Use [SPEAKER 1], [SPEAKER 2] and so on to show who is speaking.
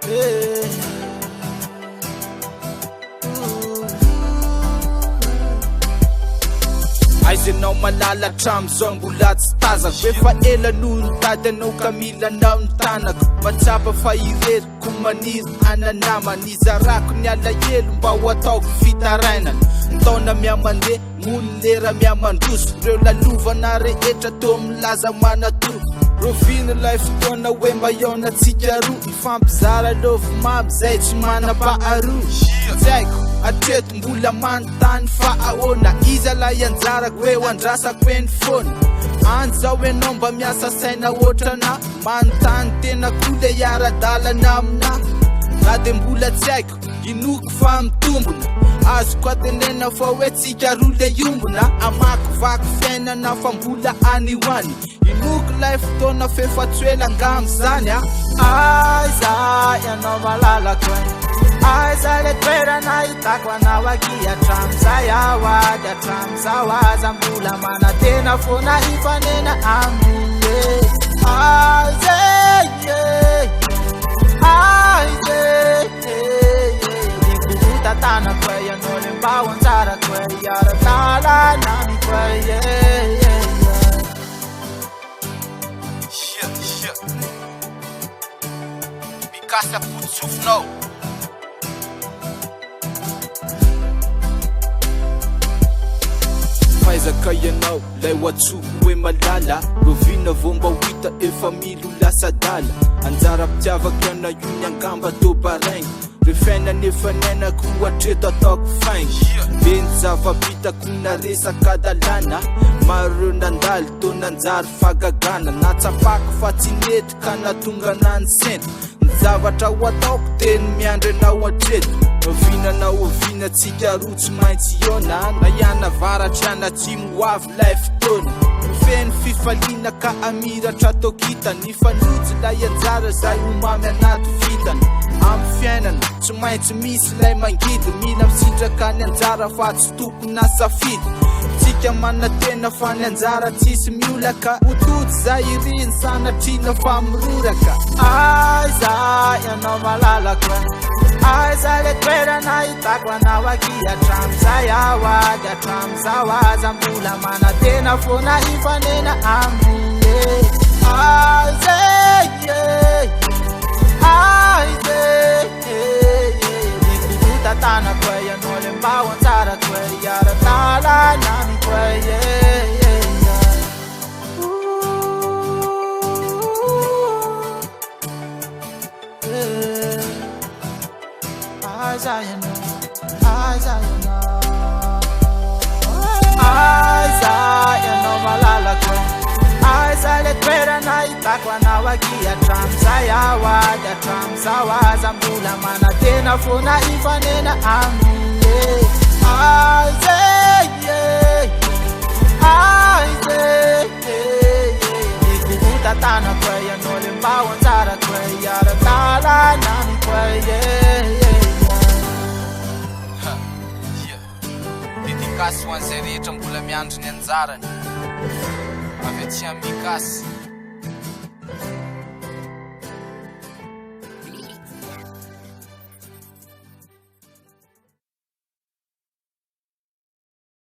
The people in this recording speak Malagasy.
[SPEAKER 1] Eh. Aiza ianao malala hatramin'izao mbola tsy tazako Efa ela no nitady anao ka mila anao ny tanako Mahatsapa fa irery ko maniry hananamana Izarako ny alahelo mba ho ataoko fitarainana Ny taona mihamandeha moa ny lera mihamandroso Reo lalovana rehetra toa milaza manatoro Rovina ilay fotoana hoe mba hihaonantsika roa Hifampizara love mamy zay tsy manam-paharoa Tsy haiko hatreto mbola manontany fa ahoana Iza ilay anjarako hoe ho andrasako eny foana Any zao ianao mba miasa saina ohatrana Manontany tena koa le hiara-dalana aminah Na dia mbola tsy haiko Inoako fa mitombona, azoko antenena fa hoe tsika roa le hiombona Hamakivaky fiainana fa mbola any ho any Inoako ilay fotoana f'efa tsy ho ela angamba izany a Aiza ianao malalako e Aiza ilay toerana ahitako anao akia Hatramin'izay aho ady hatramin'izao aza mbola manantena foana hifanena aminy e Aiza e Aiza e
[SPEAKER 2] Mikasa fotosofinao.
[SPEAKER 1] Faizaka ianao lay ho antsoiko hoe malala Rovina vao mba ho hita efa milo lasa adala Anjara-pitiavako ianao io ny angamba toa baraingo Re fiainana efa niainako hatreto ataoko faingo Be ny zava-bitako na resaka adalàna Maro ireo nandalo toa nanjary fahagagana Nahatsapako fa tsy nety ka nahatonga anah nisento Ny zavatra ho ataoko dia ny miandry anao hatreto Oviana na oviana tsika roa tsy maintsy hihaona Na hianavaratra hianatsimo ho avy ilay fotoana Ho feno fifaliana ka hamiratra atao-kintana Hifanojo ilay anjara izay ho mamy anaty vintana Amin'ny fiainana tsy maintsy misy ilay mangidy Mila misitraka ny anjara fa tsy tompona safidy Tsika manantena fa ny anjara tsisy miolaka Ho tody izay iriny sanatriana fa miroraka Aiza ianao malalako Aiza ilay toerana ahitako anao akia Hatramin'izay aho ady hatramin'izao aza mbola manantena foana hifanena aminy e Aiza e Aiza e Tantanako e ianao le mba ho anjarako e Hiara-dalana amiko e Aiza ianao, aiza ianao Aiza ianao malalako Aiza ilay toerana ahitako anao akia Hatramin'izay aho ady hatramin'izao aza mbola manantena foana hifanena aminy e Aiza e, aiza e Nikorontantanako e ianao le mba ho anjarako e Hiara-dalana amiko e
[SPEAKER 2] Ha, yeah. Dédicace ho an'izay rehetra mbola miandry ny anjarany. Avy aty amin'ny Mikasy.